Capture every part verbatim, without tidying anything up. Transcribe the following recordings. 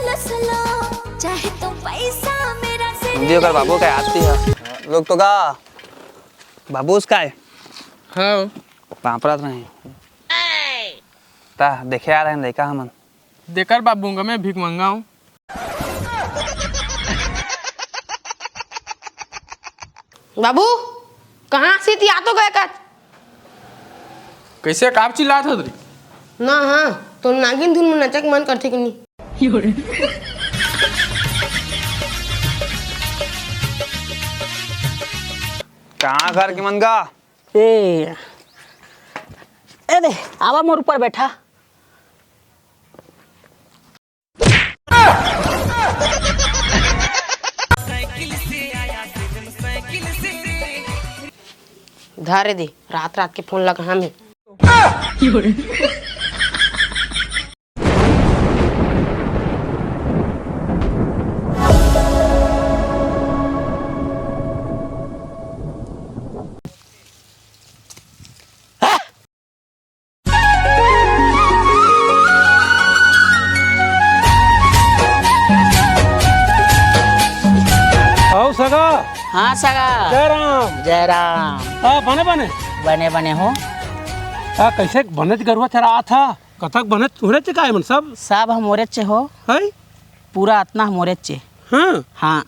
दस लो, चाहे तुम पैसा मेरा जिंदगी कर बाबू का आती है। लोग तो का बाबू उसका है। हाँ। पापड़त नहीं। ता देखे आ रहे हैं लइका हमन। देकर बाबू मैं भीख मंगाऊं। बाबू, कहाँ से ती आ तो गए का? कैसे काप चिल्लात हत रे? ना हाँ, तो नागिन धुन में नचक मन करथे कि नहीं? कहाँ घर के मन का? ए, ए दे, आवा मोर ऊपर बैठा। धारे दे, रात रात के फोन लगा हमें। आओ सगा। हाँ सगा। जय राम। जय राम। आ, बने बने। बने बने हो। आ, कैसे बनेच गरुआ चरात हा? कथक बनेच तुहरे चे काय मन सब? सब हमरे चे हो। है? पूरा अतना हमरे चे। हाँ। हाँ।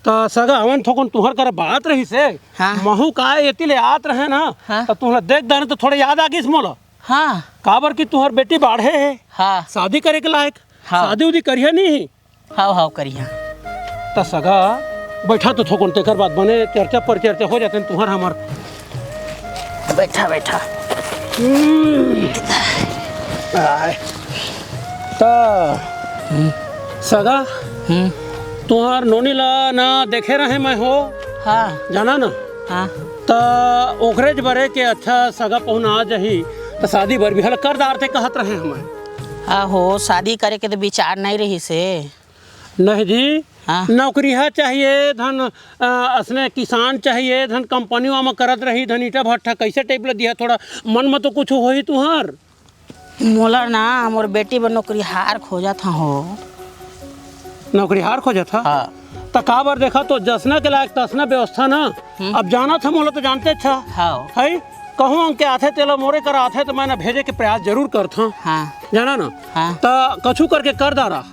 त सगा हवन थोकन तुहर कर बात रही से। हाँ। महू का एती ले आत रहे ना। हाँ। त तुहला देख दाने तो थोड़ा याद आ गइस मोला। हाँ। काबर कि तुहर बेटी बाढ़े हे। हाँ। शादी करे के लायक। हाँ। शादी उदी करिया नहीं। हाव, हाव, करिहा। त सगा, बैठा तो थोकन, तेकर बाद बने चर्चा पर चर्चा हो जाते तुहर हमर। बैठा, बैठा। हम्म। आय। त, हम्म। सगा, हम्म। तुहर नोनी ला ना देखे रहे मैं हो। हाँ। जाना ना? हाँ। त ओकरे ज बरे के अच्छा सगा पहुना आ जाही, त शादी बर बिहाव कर डारते कहत रहे हमें। आहो, शादी करे के त विचार नहीं रही से। नहीं जी, हाँ। नौकरिहा चाहिए धन, अ, असने किसान चाहिए धन, कंपनी में करत रही धन, ईटा भट्ठा कैसे टाइप ल दिया, थोड़ा मन में तो कुछ होही तुहर। मोला ना, मोर बेटी बर नौकरिहार खोजत हव हो। नौकरिहार खोजत हा? हाँ। त काबर देखा तो जसना के लायक तसना व्यवस्था ना। हम्म। अब जानत हा, मोला तो जानते अच्छा। हाँ। है, कहूँ अंग के आथे, तेला मोरे कर आथे, तो मैं ना भेजे के प्रयास जरूर करत हूँ। हाँ। जाना ना? हाँ। त कछु करके कर डारा।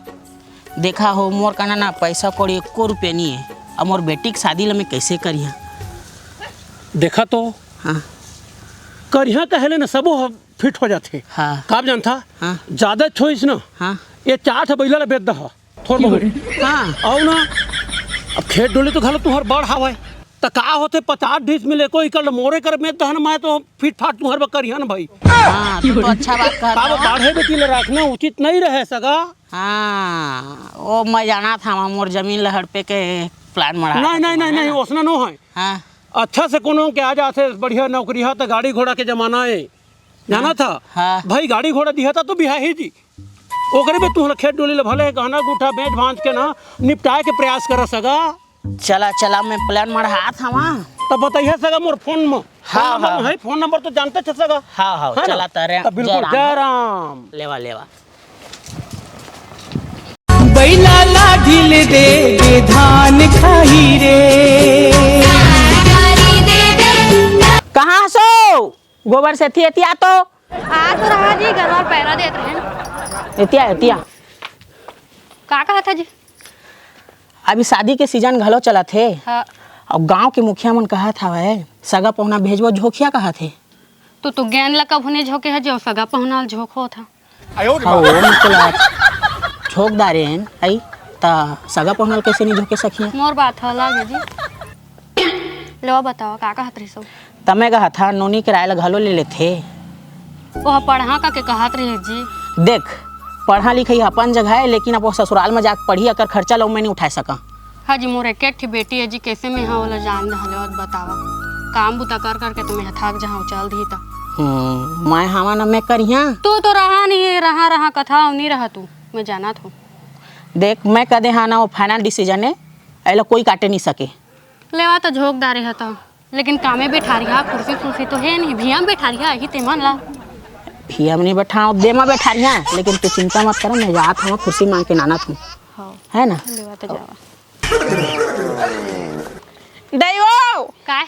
देखा हो, मोर कना ना पैसा कौड़ी एको रुपया नहीं है। अब मोर बेटी के शादी ला मैं कैसे करिहा? देखा तो, हाँ। करिहा कहे ले ना सबो ह-, फिट हो जाथे। हाँ। काब जानथा? हाँ। ज्यादा छोइस ना, हाँ। ये चार ठा बैला ला बेच दहा, थोड़ बहुत। हाँ। अउ ना, अब खेत डोली तो घलो तुहर बड़ हावय, त का होथे, पचास डिसमिल एको एकड़ ल मोरे कर में तहन मैं तो फिट फाट तुहर बर करिहा न भाई। हाँ, तो, तो अच्छा बात कहत काबर हव। बाढ़े बेटी ल राखना उचित नहीं रहे सगा। हाँ, वो मैं जानत हव, मोर जमीन ल हड़पे के प्लान मढ़ा नहीं, नहीं, नहीं, नहीं, ओसना नो है। हाँ। अच्छा से कोनो के आ जाथे, बढ़िया नौकरी हा, त गाड़ी घोड़ा के जमाना है, जानत हा? हाँ। भाई गाड़ी घोड़ा दिहा था तो बिहाही जी। ओकरे में तुहला खेत डोली ल भले गहना गूठा बेच भांज के ना निपटाए के प्रयास कर सगा। चला, चला, मैं प्लान मढ़ात हवा। तब बताइए सगा मोर फोन में। हाँ, फोन नंबर हाँ। में है, फोन नंबर तो जानते थे सगा। हाँ, हाँ, है ना? चला तारे। तब बिल्कुल, जय राम। जय राम। लेवा, लेवा। बैला ला ढील दे दे धान खाही रे। कहाँ सो? गोबर से एती, एती आ तो। आ तो रहा जी, गरवा पैरा देत रहे। एती आ, एती आ। का कहत हा जी? अभी शादी के सीजन घलो चलत हे। हाँ। अउ गांव के मुखिया मन कहत हवय, सगा पहुना भेजबो झोंकिया कहत हे। तू तो गेंद ला कभू नहीं झोंके हा, जो सगा पहुना ल झोंकत हा। हाँ, वो मतलब झोंक डारेन, आई, त सगा पहुना ल कैसे नहीं झोंके सखिया? मोर बात ह अलग है जी। लेवा बतावा, का कहत रहिस हो? त मैं कहत हा, नोनी किराया ल घलो ले लेथे। ओह पढ़हा का के कहत रहिस जी। देख, पढ़ा लिखई अपन जगह है, लेकिन अब वो ससुराल में जाके पढ़ी, अकर खर्चा लो मैं नहीं उठाए सका। हाँ जी, मोर एक ठे बेटी है जी, कैसे मैं हाँ ओला जान दहा लेवत बतावा। काम बुता कर करके तो मैं ह थक जहाँ चल दी त। हम्म, मैं हवा ना मैं करिहा। तू तो रहा नहीं, रहा रहा कथा नहीं रहा तू, मैं जानत हूँ। देख, मैं कदे हाँ ना वो final decision है, एला कोई काटे नहीं सके। लेवा तो झोंक डारे ह त, लेकिन कामे बैठारिहा, कुर्सी कुर्सी तो हे नहीं, भिया में बैठारिहा, यही ते मन ला। खिया में नहीं बैठा, दे में बैठा रही है, लेकिन तू चिंता मत कर, मैं जात हूँ, कुर्सी मांग के लानत हूँ। हाँ। है ना? लेवा तो जावा। दैवो! काय?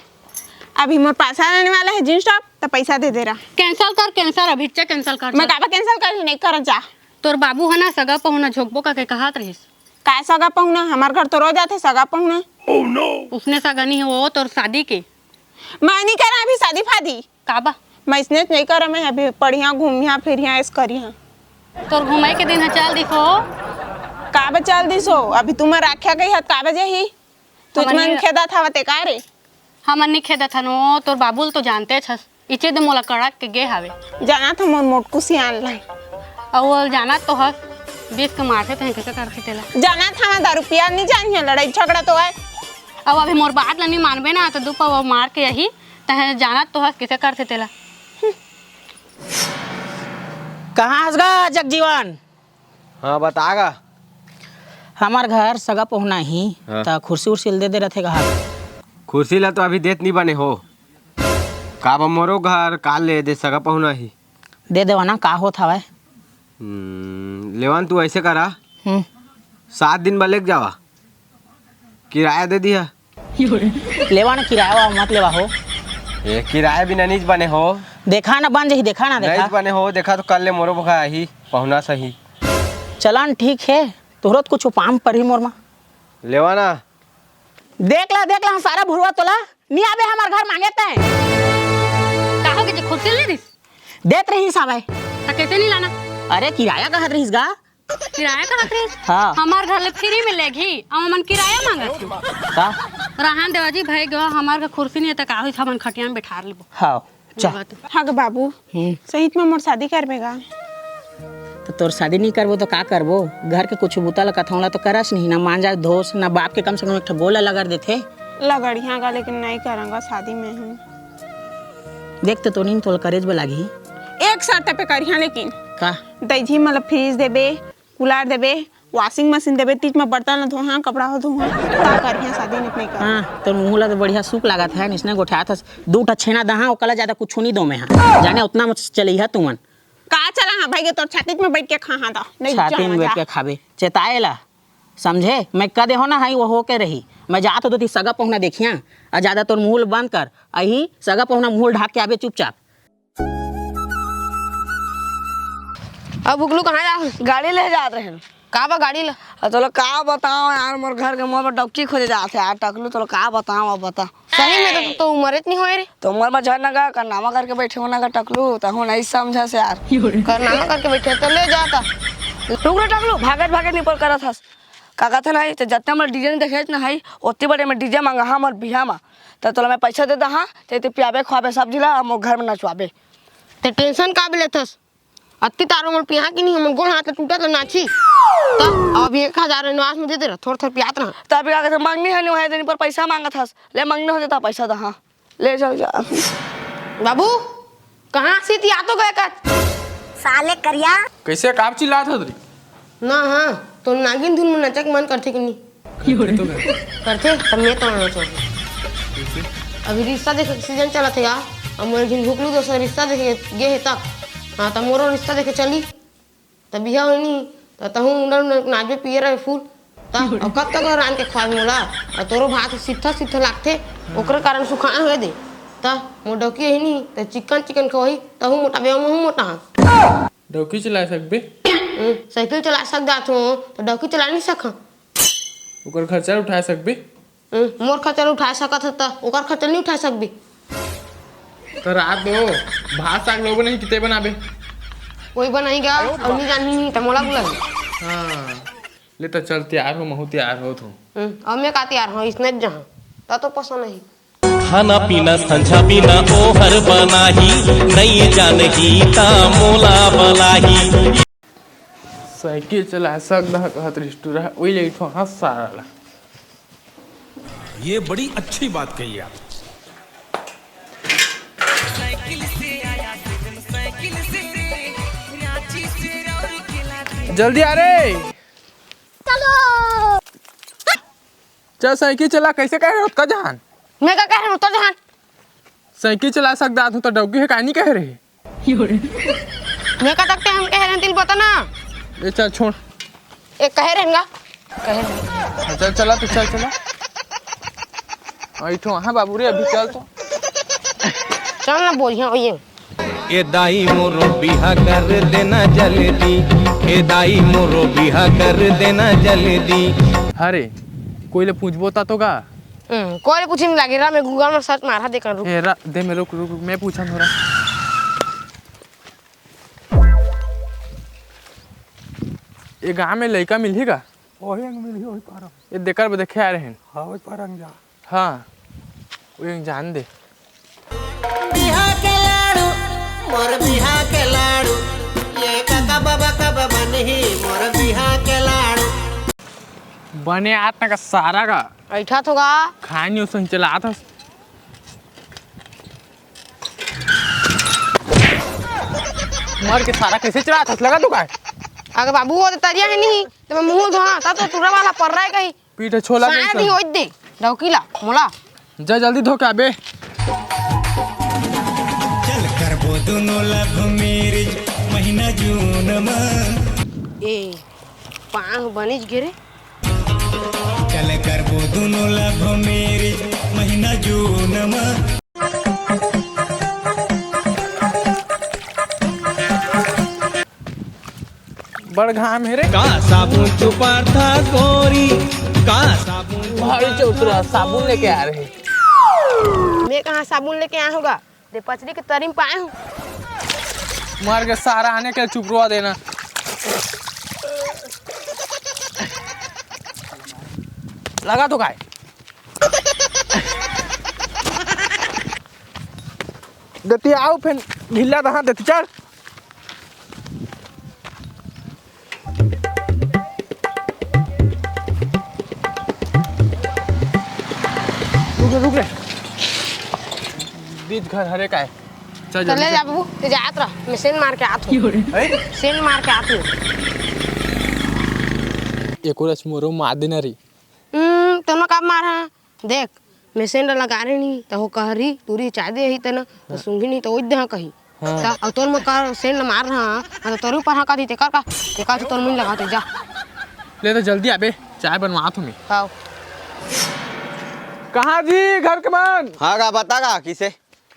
अभी मोर पार्सल आने वाला है, जींस टॉप, तो पैसा दे दे रहा। कैंसिल कर, कैंसिल, अभी चे कैंसिल कर, मैं चल। काबर कैंसिल कर, नहीं कर, जा। तोर बाबू है ना, सगा पहुना झोंकबो का के कहात रहिस। काय सगा पहुना? हमार घर तो रोज आथे सगा पहुना। उसने सगा नहीं हो, तोर शादी के। मैं नहीं करा अभी शादी फादी। काबा? मैं इसने नहीं करा, मैं अभी पढ़िया, घूमिया, फिरिया, ऐस करिया। तोर घुमाई के दिन ह चल दिस हो। काबा चल दिस हो? अभी तुम राख्या गई हत, काबा जही? तुझ हमन मन नहीं खेदा था वते का रे? हमन नहीं खेदा था नो, तोर बाबू ल तो जानते छस। इचे दे मोला कड़क के गे हावे। जाना था मोर मोटकू सियान ला। अउ वो जाना तो हस, बीस के मारथे तहे कैसे करथे तेला। जाना था मैं दारू पिया नहीं जानिया, लड़ाई झगड़ा तो है। अब अभी मोर बात ला नहीं मानबे ना तो दू पवा मार के यही तहे जाना तो हस कैसे करथे तेला। कहाँ हस गा जगजीवन? हाँ, बता गा। हमार घर सगा पहुना ही, हाँ। त कुर्सी उर्सी ल दे दे रथे कहा। कुर्सी ला तो अभी देत नहीं बने हो। काबा मोरो घर काल ले दे सगा पहुना ही। दे देवा ना, का होत हवय? हम्म, लेवन तू ऐसे करा। हम्म। सात दिन बर लेके जावा। किराया दे दिया। लेवा ना किराया वा मत लेवा हो। ये किराया बिना नीच बने हो। देखा ना बन जही, देखा ना, देखा। नीच बने हो, देखा तो कल ले मोरो बखा आही, पहुना सही। चलन ठीक है, तोहरो तो कुछ उपाम परही मोर मा। लेवा ना। देख ला, देख ला, हम सारा भुरवा तोला नी आबे हमार घर मांगे तैं। का हो गे जे खुर्सी ले रहिस? देत रहिस हवय। त कैसे नहीं लाना? अरे किराया कहत रहिस गा। किराया कहत रहिस? हाँ। हमार घर ले फ्री में लेगी, अब हमन किराया मांगत हन। का? रहन देवा जी, भाई गवा हमार घर खुर्सी नहीं है त का होइस, हमन खटिया में बैठार लेबो। हाँ। जा। हाँ ग बाबू, हम्म। सही में मोर शादी करबे गा? तो तोर शादी नहीं करबो तो का करबो? घर के कुछ बूता ला कथौं ला तो करस नहीं ना, मांजा धोस ना, बाप के कम से कम एक ठो गोला लगड़ देथे। लगड़िया गा, लेकिन नहीं करांगा शादी में हूँ। देख तो तोनी तोला करेज बे लागही। एक शर्त पे करिया लेकिन। का? दईजी मतलब फ्रिज देबे, कूलर देबे, वाशिंग मशीन देबे, तीच में बर्तन ल धोहा, कपड़ा हो धोहा, का करिहा शादी नित नहीं कर। हाँ, तोर मुँह ला तो बढ़िया सुख लागत है, निसने गोठियात हस, दू ठा छेना दहा, ओकला ज्यादा कुछ नहीं दो मैं हा। जाने उतना मत चलइहा तुमन। का चला हाँ भाई के तोर छाती में बैठ के खा हाँ दा। नहीं छाती जाना में बैठ जा। के खाबे, चेताए ला, समझे? मैं कह दे हो ना, हाई वो हो के रही। मैं जात हो तो सगा पहुना देखिया, आ ज्यादा तोर मुँह ल बंद कर, अही सगा पहुना मुँह ल ढाक के आबे चुपचाप। अब उगलू कहाँ जा? गाड़ी ले जात रहे। का बा गाड़ी ला? अब तोला का बताओ यार, मोर घर के मोर बर डौकी खोजे जात है यार, टकलू, तोला का बताओ, अब बता। सही में तो, तो उम्र इतनी होए रे। तो उम्र में झड़ ना गा, करनामा करके बैठे होना गा टकलू, तहु नहीं समझा से यार। करनामा करके बैठे तो ले जाता। रुक रे टकलू, भागत भागत निपल करत हस। का कहत हन, तो जतना मोर डीजे नहीं देखे ना है, ओतनी बड़े में डीजे मंगा हमर बिहा मा। त तोला मैं पैसा दे दहा, ते ते पियाबे, खुआबे सब जिला, हम घर में नचवाबे। ते टेंशन का बे लेथस? अत्ती तारो मन पिहा कि नहीं, हमन गोड़ हाथ टूटा त नाची। त अब एक हजार एडवांस में दे दे रहा, थोड़ा थोड़ा पियात रहा। त अभी का कहते, मंगनी है नहीं, वही दिन पर पैसा मांगत हस, ले मंगनी हो जाता पैसा दहा। ले चल जा। बाबू, कहाँ से ती आतो गए का? साले करिया। कैसे काप चिल्लात हत रे? ना हाँ, तो नागिन धुन में नचक मन करथे कि नहीं? करथे तो गा। करथे, तब मैं तो आना चाहूँ। कैसे? अभी रिश्ता देखे के सीजन चलत है यार, अब मोर झिन भुकलू दोसर रिश्ता देखे गे हे तब। हाँ, तब मोरो रिश्ता देखे चली। त बिहा होई नी, त तहूँ उंडा उंडा नाचबे पिए रहे फूल। त अब कब तक रांध के खवाबे मोला? अउ तोरो भात सिट्ठा सिट्ठा लागथे, ओकरे कारण सुखान होए दे। त मोर डौकी ही नी, त चिकन चिकन खवाही, तहूँ मोटाबे, महूँ मोटा। डौकी चला सकबे? हम्म, साइकिल चला सक जात हो, त डौकी चला नहीं सका। ओकर खर्चा उठा सकबे? हम्म, मोर खर्चा उठा सकत ह, त ओकर खर्चा नहीं उठा सकबे? त रात दो भात साग लोगो नहीं किते बनाबे? कोई बनाई गा, अउ नहीं जानी नहीं, त मोला बुला। हाँ, ले त चल तैयार हो, महू तैयार हो तू। हम्म, अब मैं का तैयार हूँ, इसने जहाँ, त तो पसंद नहीं। खाना पीना संझा बिना ओहर बनाही, नहीं जानही ता मोला बलाही। साइकिल चला सकदा कहत रिस्टुरा, ओई ले ठो हंस सारा ला। ये बड़ी अच्छी बात कही आप। जल्दी आ रे। चलो। चल साइकिल चला, कैसे कह रहे हो का जहान? मैं का कह रहे हो तो जहान? साइकिल चला सकदा तू तो डौकी है, काहे नहीं कह रहे? मैं कतक टाइम कहे रहेन तेला बता ना। ए, चल छोड़। ए, कहे रहेन गा। कहे रहेन। हाँ, चल, चला तो, चल, चला। अइठो, हाँ बाबू रे, अभी चल तो। चल ना, बोलिया, ओए। ए दाई मोरो बिहा कर देना जल्दी, ए दाई मोरो बिहा कर देना जल्दी। अरे, कोई ले पूछबो ता तो का? हम्म, कोई ले पूछे नहीं लागे रा, मैं Google में search मारा देखन, रुक। ए रा, दे मैं, रुक, रुक, रुक, मैं पूछन थोड़ा। ए गाँव में लइका मिलही का? ओही अंग मिलही, ओही पारंग। ए देकर ब देखे आ रहे हैं। हाँ, ओही पारंग जा। हाँ, वो एक जान दे। बिहा के लाडू, मोर बिहा के लाडू, ये काका बाबा कब बनही, मोर बिहा के लाडू। बने आत ना का सारा का। ऐठा तो का? खाए नहीं, उसन चलात हस। मर के सारा कैसे चलात हस, लगा तो का? अगर बाबू वो तो तरिया है नहीं, तो मैं मुंह धोआ, ता तो टूरा वाला पर रहा है कहीं। पीठ छोला साया नहीं। नहीं होई दे, डौकीला, मोला। जा जल्दी धो के आबे। चल करबो दुनो love marriage महीना जून म। ए, पाँव बनिज गे रे। चल करबो दुनो love marriage महीना जून म। बड़ घाम हे रे। का साबुन चुपारथा गोरी, का साबुन भाई चौतरा साबुन लेके आ रहे। मैं कहाँ साबुन लेके आया होगा? दे पचरी के तरी में पाए हूँ। मार के सारा आने के चुपरवा देना। लगा तो काय? देती आओ फिर ढीला रहा देती चल। रुक रे, रुक रे। बीच घर हरे काय? चल चले जल्दी जा चल। बाबू, ते जात रह, मैं सेन मार के आत हूँ। हैं? सेन मार के आत हूँ। एको रस मोरो मार देना री। हम्म, तोनो का मार हा? देख, मैं सेंड लगा रहे नहीं, त हो कह रही, तू री चाय दे ही तना, त हाँ। सूंघी नहीं, त ओज दे हाँ कही। हाँ। त, अउ तोर में कर सेंड मार रहा, हाँ, त तोर ऊपर हाँ कह दी, ते कर का, ते का तोर मुंह लगा, ते जा। ले तो जल्दी आबे, चाय बनवा तुम्हें। हाँ। कहाँ जी, घर के मन? हाँ गा, बता गा, किसे?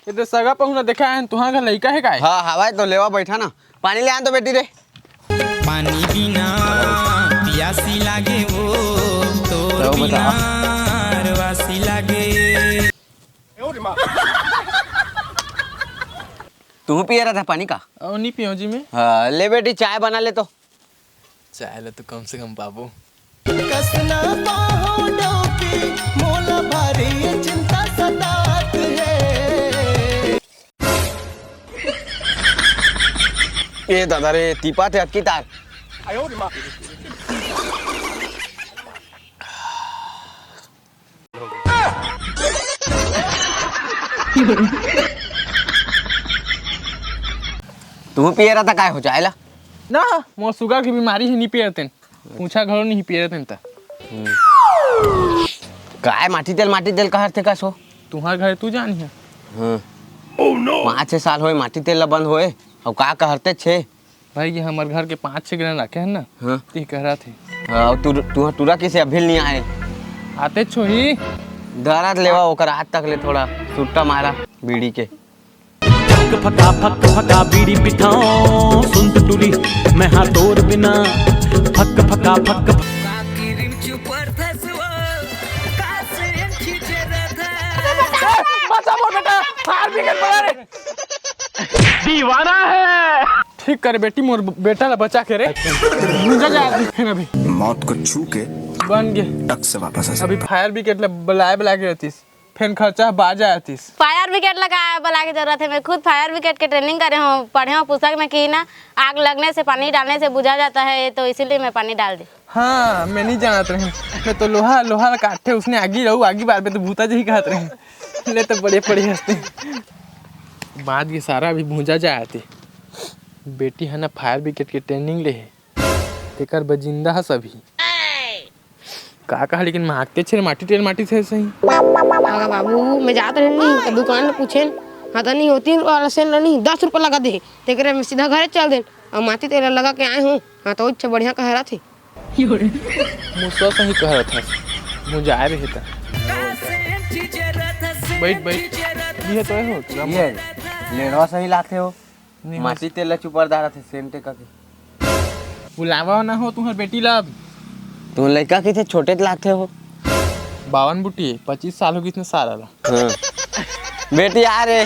ये तो सगा पहुना देखा है, तुहां का लइका है काय? हाँ, हवाई तो लेवा बैठा ना। पानी ले आन तो बेटी रे। पानी बिना पियासी लागे वो, तोर तो बिना बता। अरवासी लागे। तू पिए रहा था पानी का? ओ, नहीं पियो जी मैं। हाँ, ले बेटी, चाय बना ले तो। चाय ला तो कम से कम पाबो। कसना तो हो डौकी, मोला भारी चिंता सतात है। ए दादा रे, तीपा थे अक्की तार। तू पिए रहा था काय हो जाएला? ना, मोर सुगर की बीमारी ही नहीं पिए रहते। पूछा घरो नहीं पिए रहते त। काय माटी तेल, माटी तेल कहर थे कस हो? तुम्हार घर तू जानी है। हाँ। पाँच छह साल होए माटी तेल ला बंद होए, अब का कहरते छे? भाई, ये हमर घर के पाँच छह ग्रहण रखे हैं ना, हाँ। ती कह रहा थे। हाँ, तू, तू, टूरा किसे अभी नहीं आए? आते छो ही। दर्द लेवा ओकर आज तक ले थोड़ा सुट्टा मारा बीड़ी के। फक फका फक फका बीड़ी पिथाओ, सुन तो टूरी, मैं हाँ तोर बिना। फक फका फक फका। बचा मोर बेटा, फायर ब्रिगेड बुला रे। दीवाना है। ठीक करे बेटी, मोर बेटा ला बचा के रे। भूंजा जाए फिर अभी। मौत को छू के बन गे। टक से वापस आ सकता। अभी फायर ब्रिगेड ला बुलाए, बुला के रहतीस, फेन खर्चा बाज आतीस। फायर ब्रिगेड लगा बुला के जरूरत है। मैं खुद फायर ब्रिगेड के ट्रेनिंग करे हूँ, पढ़े हूँ पुस्तक में कि ना, आग लगने से, पानी डालने से बुझा जाता है, तो इसीलिए मैं पानी डाल दी। हाँ, मैं नहीं जानत रहे। मैं तो लोहा, लोहा ला काटथे, उसने आगी रहू, आगी बार में तो भूता जी कहत रहे। ले तो बड़े पड़े हंसते। बाज के सारा भी भूंजा जाए आते। बेटी है ना, फायर ब्रिगेड के ट्रेनिंग ले है, तेकर बर जिंदा हस अभी। का कहा, लेकिन मांगते छे माटी तेल, माटी तेल सही। अगर बाबू, मैं जात रहे नहीं, तो दुकान में पूछे, हाँ, त नहीं होती वाला सेंट ला नहीं, दस रुपया लगा दे, तेकरे में सीधा घरे चल देन। अउ माटी तेल लगा के आए हूँ। हाँ, त ओइसे बढ़िया कह रहा थे। मुसवा सही कह रहा था, मुझे आए रहे था। बैठ, बैठ। ये तो है हो, ये लेड़वा सही लाथे हो। नहीं हो। माटी तेल ला चुपर डारत हे, सेंट कके। बुलावा ना हो तुम्हार बेटी ला अब। तुम लइका कइसे छोटे लागथे हो? बावन बुटी, पच्चीस साल हो गइस न सारा ला। हाँ। बेटी आ रे।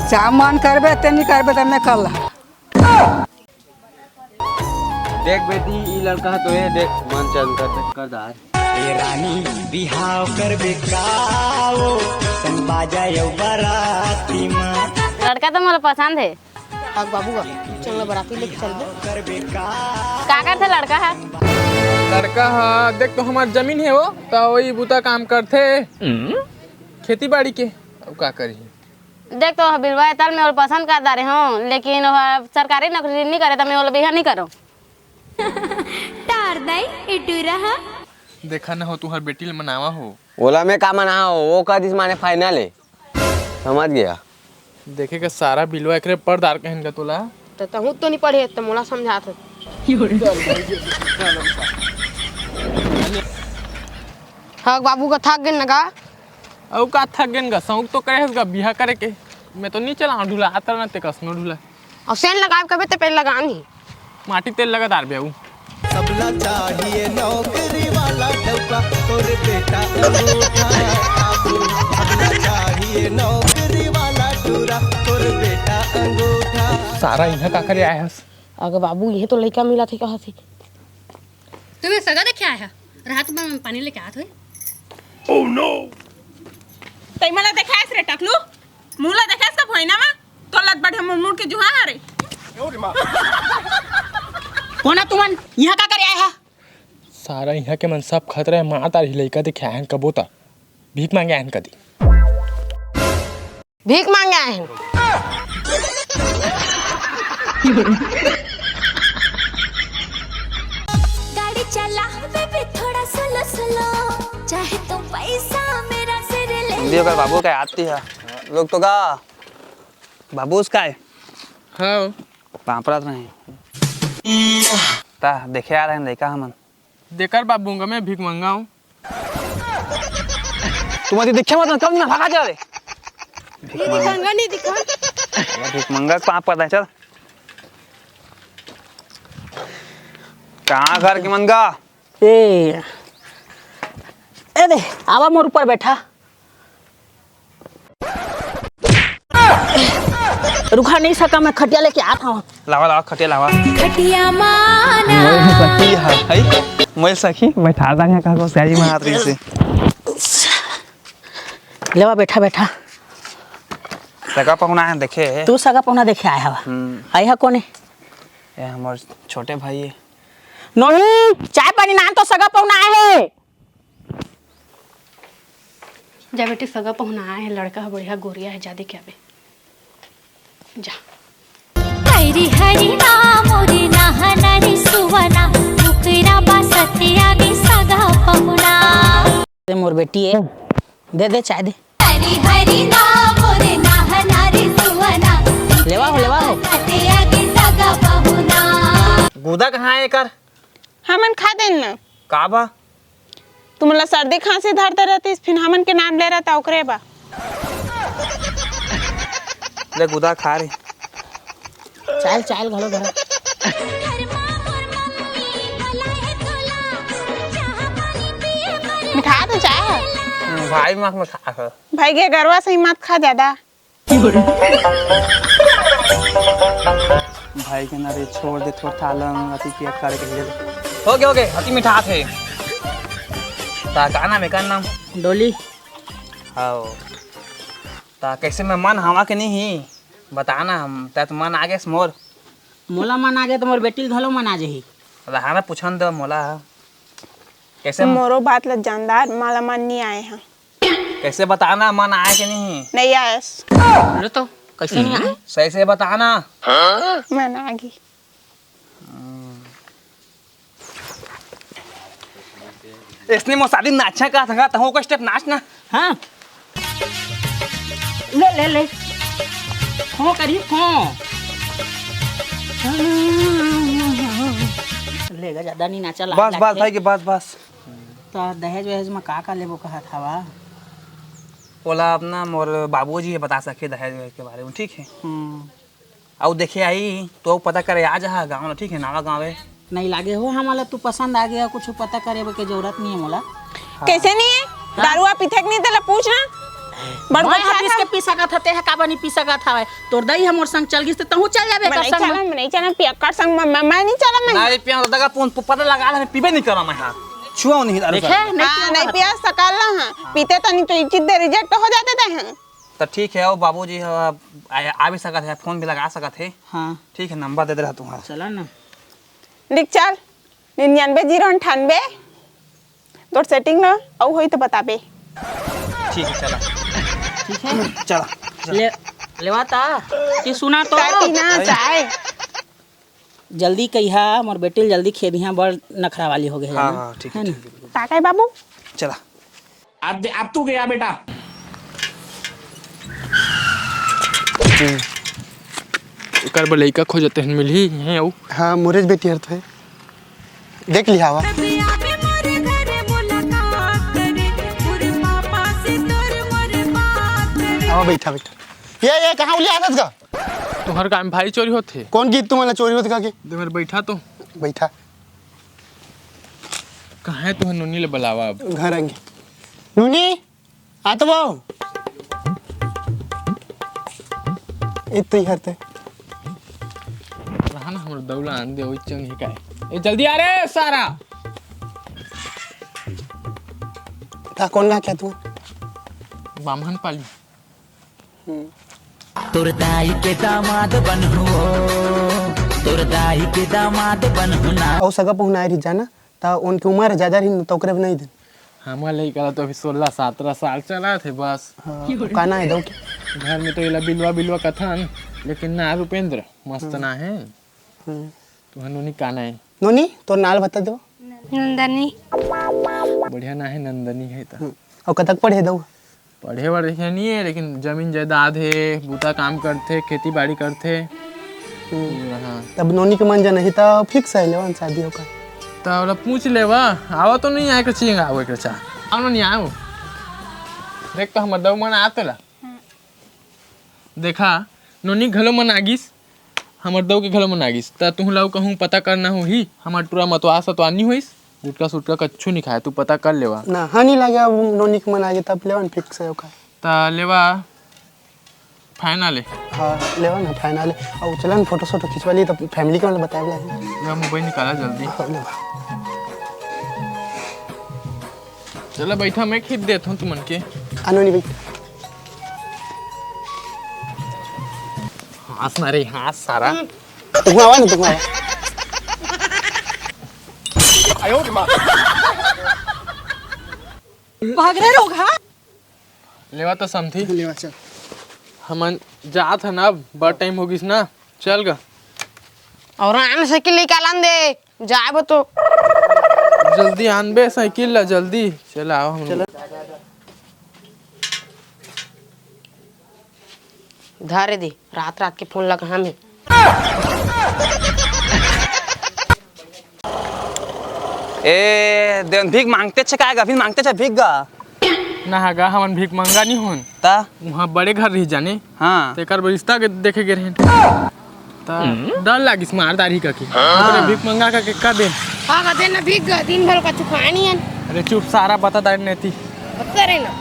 जा मन करबे, ते नहीं करबे, त मैं कर ला। देख बेटी, ई लड़का ह तो ये देख, मन चंद कर, कर दार। ए रानी, बिहाव करबे का ओ, संग बाजा अउ बराती मा। लड़का तो मोला पसंद हे। हग बाबू का, चल ना बराती लेके चलबे। का करथे लड़का ह? लड़का ह, देख तो हमार जमीन हे वो, त वही बूता काम करथे, खेती बाड़ी के, अउ का करही। देख तो बिलवा तल में ओला पसंद कर डारे हूँ, लेकिन वह सरकारी नौकरी नहीं करे त मैं ओला बिहा नहीं करूँ। टार दाई, ए डुरा ह। देखा न हो, तुहर बेटी ल मनावा हो। ओला मैं का मनाओ, वो कह दिस माने फाइनल हे। समझ गया। देखे का सारा बिलवा एकरे परदार कहेन का तोला। त तहूँ तो नहीं पढ़े, त मोला समझात हस। हग बाबू का थक गेन न गा। अउ का थक गेन गा, शौक तो करे हस गा बिहा करे के। मैं तो नहीं चला ढुला, आता ना ते कसनो ढुला। अउ सेंट लगाए कबे ते पहले लगा नहीं। माटी तेल लगा डारबे अउ। सबला चाहिए नौकरी वाला डौका, तोर बेटा अंगूठा बाबू। सबला चाहिए नौकरी वाला टूरा, तोर बेटा अंगूठा। सारा इहाँ का करे आए हस? अगर बाबू, ये तो लइका मिला थे कहा थे। तुम्हें सगा देखे आया है, रात में पानी लेके आत हुए। Oh no! तई मला देखायस रे टकलू, मुला देखायस का भोइना मा, तो लत बढ़े मुड़ मुड़ के जुहा हरे। कोना तुमन यहाँ का करे आए हा? सारा यहाँ के मन सब खतरा है, मार तार ही लइका देखे आए हैं कबो ता। भीख मांगे आए हैं कदी। भीख मांगे आए हैं। गाड़ी चला बेबी थोड़ा स्लो स्लो, चाहे तुम पैसा मेरा सिर ले लो। दियो कर बाबू का आती है। लोग तो गा बाबू उसका है। हाँ। पापड़ा तो नहीं। ता देखे आ रहे हैं लइका हमन। देकर बाबू का मैं भीख मंगाऊं। तुम अति देखे मत, कब ना भागा जा रे। भीख मंगा। नहीं दिखा, नहीं दिखा। अरे भीख मंगा पाप पड़ता है, चल। कहाँ घर के मन गा? ए, ए दे, आवा मोर ऊपर बैठा। रुखा नहीं सका, मैं खटिया लेके आत हूँ। लावा, लावा, खटिया लावा। खटिया माना। मोर सखी है, है? मोर सखी, बैठा दा यहाँ का को सही में हाथ रही से। लेवा, बैठा, बैठा। सगा पहुना है, देखे। तू सगा पहुना देखे आया हवा? हम्म। आई है कौन है? ये हमारे छोटे भाई है। नहीं, चाय पानी नान तो सगा पहुना आए है। जा बेटी, सगा पहुना आए हे, लड़का ह बढ़िया गोरिया हे, जा देखे आबे, जा। हरी हरी नाम रे नहना रे सुवना, मुकरा बासते आगे सगा पहुना। दे मोर बेटी ए, दे दे चाय दे। हरी हरी नाम रे नहना रे सुवना, लेवा हो, लेवा हो। बासते आगे सगा पहुना। गुदा कहाँ है एकर? हमन खा देन न। का बा? तुमला सर्दी खांसी धरते रहतीस, फिर हमन के नाम ले रहता ओकरे बा। ले गुदा खा रे। चाल, चाल घलो धरा। मिठा तो चाय है। हम्म, भाई माँ मिठा है। भाई के गरवा सही मत खा ज्यादा। भाई के ना रे, छोड़ दे, थोड़ा थालन अति पिया करे के लिए। हो गए, हो गए, अति मिठास है। ता का नाम है, का नाम? डोली। हाओ। ता कैसे मैं मन हवा के नहीं ही? बताना हम, ता तो मन आगे से मोर। मोला मन आगे तो मोर बेटी घलो मन आ जाही। रहा ना, पूछन दो मोला। कैसे? मोरो बात ला जानदार, माला मन नहीं आए हैं। कैसे बताना, मन आए कि नहीं? नहीं आयस। बोलो तो, कैसे नहीं आए? सही से बताना। मन आगे। इसने मोर शादी नाचा का था, तहूँ ओकर step नाच ना। हाँ। ले, ले, ले। फों करी, फों। ले गा, ज्यादा नहीं नाचा, लाज बस, बस, लागथे। भाई के बस, बस। त दहेज वहेज म का का लेबो कहत हवा? ओला अपना मोर बाबूजी हे बता सकही दहेज वहेज के बारे में, ठीक हे? हम्म। अउ देखे आही तो पता करे आ जाहा गाँव ला, ठीक हे? नावा गाँव हे। नहीं लागे हो हमला, तू पसंद आ गया, कुछ पता करे के जरूरत नहीं हे मोला। हाँ। कैसे नहीं हे? हाँ। दारुआ पीथे के नहीं, तेला पूछ ना। बड़ मैं गुस्सा ह पीस था। के पी सकत हते ह, काबर नहीं पी सकत हवय? तोर दई ह मोर संग चल गिस, त तहूँ चल जाबे मैं एकर नहीं संग चलम, म। मैं नहीं चलम, पियक्कड़ संग म, मैं, मैं नहीं चलम, मैं। नहीं पिया, दादा का पुन-, पता लगा ले, पीबे नहीं करम मैं, हाँ। छुआ नहीं दारू देखे, साला। नहीं हाँ, पिया नहीं था। पिया सकल ना, हाँ। हाँ। पीते तो नहीं तो इज्जत दे, reject हो जाते थे, हाँ। त ठीक हे, अउ बाबूजी ह आ, आ भी सकत हे, फोन भी लगा सकत हे। हाँ। ठीक हे, नंबर दे दे रहा तुम्हारा। चला ना। लिख चल, निन्यानवे जीरो अंठानवे। तोर setting ना अउ होई त बताबे। ठीक हे, चला। ठीक हे? चला, चला। ले, लेवा ता? कि सुना तो? काटी ना, अरे। चाय। जल्दी कहिहा, मोर बेटी ल जल्दी खेदिहा, बड़ नखरा वाली हो गई हे हाँ, ना? हाँ, ठीक हे, हे ना? ठीक हे, बिल्कुल। का काई बाबू? चला। अब, अब तू गया बेटा। एकर बर लइका खोजत हन, मिलही इहें अउ। हाँ, मोरेच बेटी हर तो हे। देख लिहा हवा। आवा, बैठा, बैठा। ये, ये कहाँ उलिया आदत का? तुहर का में भाई चोरी होथे? कौन गीत तुम्हारा चोरी होथे का के? दे मेरे बैठा तो। बैठा। कहाँ हे तुहर नोनी ले बुलावा अब? घर आएंगे। नोनी, आ तो वो। ए, तू ही हरते। रहा ना, हमर दौला आन दे, ओई चंग ही काय। ए, जल्दी आ रे, सारा। था कौन गा क्या तू? बामहन पाली। हम्म। तोर दाई के दामाद बनहु, तोर दाई के दामाद बनहु ना। अउ सगा पहुना आए रही जाना, त उनके उम्र ज्यादा रही, त ओकरे भी नहीं दिन। हमार लइका ला तो अभी सोलह सत्रह साल चलत हे बस। हाँ, का ना हे दऊ के? घर में तो एला बिलवा बिलवा कथन, लेकिन ना रुपेंद्र, मस्त हम्म। ना हे। हम्म। तुहर नोनी का ना हे? नोनी, तोर नाल बता दो। नंदनी। बढ़िया ना हे, नंदनी हे त। हम्म। अउ कतक पढ़े दऊ? पढ़े वढ़े हे नहीं हे, लेकिन जमीन जायदाद हे, बूता काम करथे, खेती बाड़ी करथे। हम्म। हाँ। तब नोनी के मन जाना ही, तब fix हे लेवन शादी होकर। त ओला पूछ लेवा, आवा तो नहीं आए के चाहिए, आवे के चाह। आवा नहीं आवा। देख तो हमर दऊ मन आते ला। हाँ। देखा, नोनी घलो मन आगिस, हमर दऊ के घलो मन आगिस। त तुहूँ ला कहूँ पता करना होही, हमर टूरा मतवा सतवा नी होइस, गुटका सुटका कच्छु नी खाए, तू पता कर लेवा। ना, हाँ नी लागे, अब नोनी के मन आगे तब लेवन fix हे ओकर। त लेवा final हे। हाँ, लेवा ना final हे। अउ चलन photo सोटो खिंचवा ली, तब family के मन बताए ला। लेवा mobile निकाला जल्दी। हाँ, लेवा। चला बैठा, मैं खींच देत हूँ तुमन के। आ नोनी बैठ। हाँस ना रे, हाँस सारा। तुम आवा ना, तुम आवा। भाग रे रोगहा। लेवा तो समधी। लेवा चल। हमन जात हन अब, बड़ time हो गिस ना। चल गा। अउ आन साइकिल निकालन दे। जाबो तो। जल्दी आनबे साइकिल ला, जल्दी। चल, आवा हम लोग। धरे दे, रात रात के फोन लगा हमें। ए, देन भीख मांगते छे काय गा, भीख मांगते छे भीख गा। ना हा गा, हमन भीख मंगा नहीं होन। ता? वहाँ बड़े घर रही जाने। हाँ। तेकर बर रिश्ता के देखे गे रहेन। ता डर लागिस मार दारी का की। हाँ। ओकरे भीख मंगा का के का दे? का का दे ना भीख गा, दिन भर का चुकानी है। अरे चुप, सारा बता दारी नेती। बता रे ना।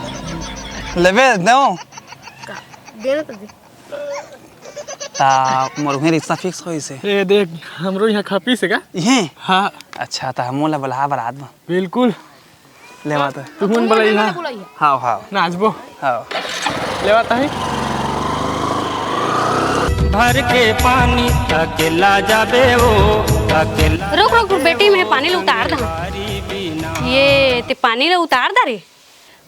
लेबे, दो। का? दे ना तो दे। ता मोर उहें रिश्ता fix होइस हे। ए देख, हमरो यहाँ खपी से का? इहें? हाँ। अच्छा, ता हमो ला बलहा बरात में। बिल्कुल। लेवा तो। तुमन बलई ना। हाव, हाव। नाचबो। हाव। लेवा ताही। भर के पानी अकेला जाबे ओ, अकेला रुक, रुक, रुक, बेटी, मैं पानी ला उतार दा। ये ते पानी ला उतार दा रे।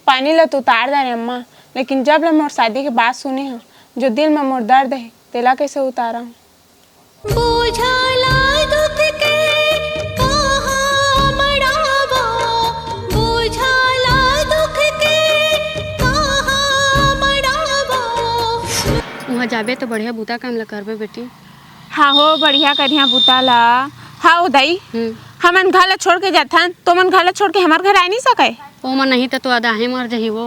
पानी ला तो उतार दा रे अम्मा, लेकिन जब ले मोर शादी के बात सुने हव, जो दिल में मोर दर्द हे, तेला कैसे उतारा? बूझा ला दुख के कहाँ मड़ावा, अबे तो बढ़िया बुता काम ला करबे बेटी। हाँ हो, बढ़िया करिहा बुता ला। हाँ हो दाई, हम्म। हमन घर ला छोड़ के जाथन, तो मन घर ला छोड़ के हमर घर आए नहीं सके? ओमन नहीं त तो आधा ही मर जही वो।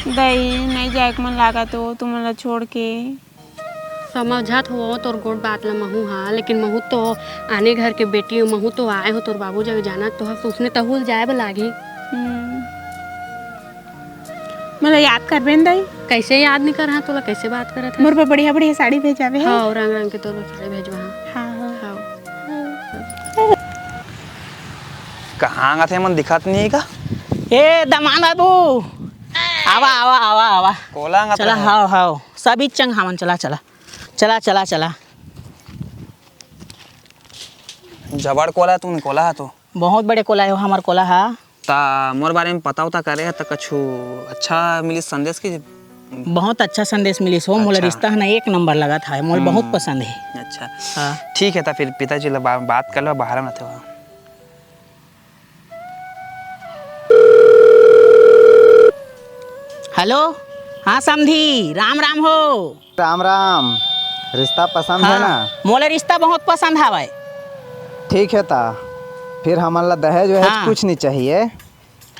दाई, नहीं जाए के मन लागत हो तुमन ला छोड़ के। समझत हो तोर गोठ बात ला महू हा, लेकिन महू तो आने घर के बेटी हो, महू तो आए हो तोर बाबू जग जाना तो हस, उसने तहूल जाए बर लागही। हम्म। मोला याद करबे न दाई? कैसे याद नहीं कर हा, तोला कैसे बात करत हा? मोर बर बढ़िया बढ़िया साड़ी भेजाबे हे। हाँ, रंग रंग के तोर बर साड़ी भेजवा हा। हाँ, हाँ। हाँ। कहाँ आंगत हे, मन दिखत नहीं हे का? ए दमान बाबू, आवा आवा आवा आवा। कोला आंगत चला, रहे। हाव हाव, सब इच चंग हावन, चला चला चला चला चला। जबड़ कोला हे तुमन कोला हा तो। बहुत बड़े कोला हे हमर कोला हा। ता मोर बारे में पता उता करे हा, ता कछु अच्छा मिलिस संदेश की? बहुत अच्छा संदेश मिलिस हो, मोला अच्छा। रिश्ता ह ना एक नंबर लगत हे, मोला हम्म। बहुत पसंद हे। अच्छा। हाँ। ठीक हे, ता फिर पिताजी ला बा-, बात कर लो, बाहर में थे वहाँ। हेलो, हाँ समधी, राम राम हो। राम राम। रिश्ता पसंद हे हाँ, ना? मोला रिश्ता बहुत पसंद हावय। ठीक हे ता, फिर हमन ला दहेज वहेज हाँ। कुछ नहीं चाहिए।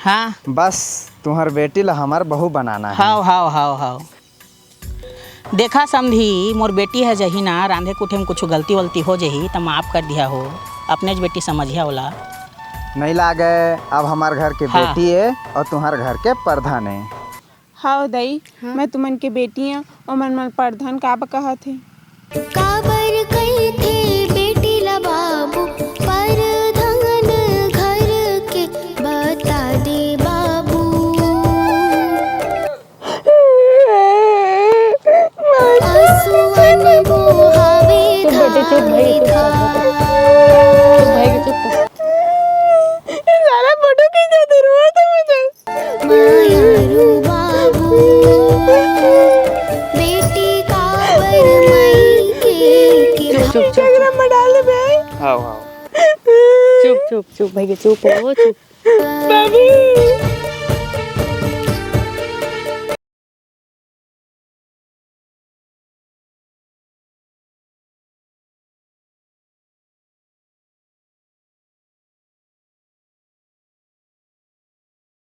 हाँ। बस तुहर बेटी ला हमर बहू बनाना हे। हाव, हाव, हाव, हाव। देखा समधी, मोर बेटी ह जही ना, रांधे कुठे में कुछ गलती वलती हो जही त माफ कर दिया हो, अपनेच बेटी समझिया ओला। नहीं लागे, अब हमर घर के हाँ। बेटी हे अउ तुहर घर के प्रधान हे। हाव दाई, हाँ। मैं तुमन के बेटी हूँ, ओमन मन प्रधान काबर कहत हे? काबर कहिथे बेटी ला बाबू, प्रधान घर के बता दे बाबू। आंसुअन बोहावे चुप बेटे, चुप भाई, धारी चुप। धार। चुप भाई, चुप। साला फोटो खींचा दे, रोवा तो मुझे। मायारू बाबू, बेटी काबर मई के, के चुप, चुप, चुप, चुप। Instagram में डाल दे बे। हाव, हाव। चुप, चुप, चुप भैया, चुप हो, चुप। बाबू।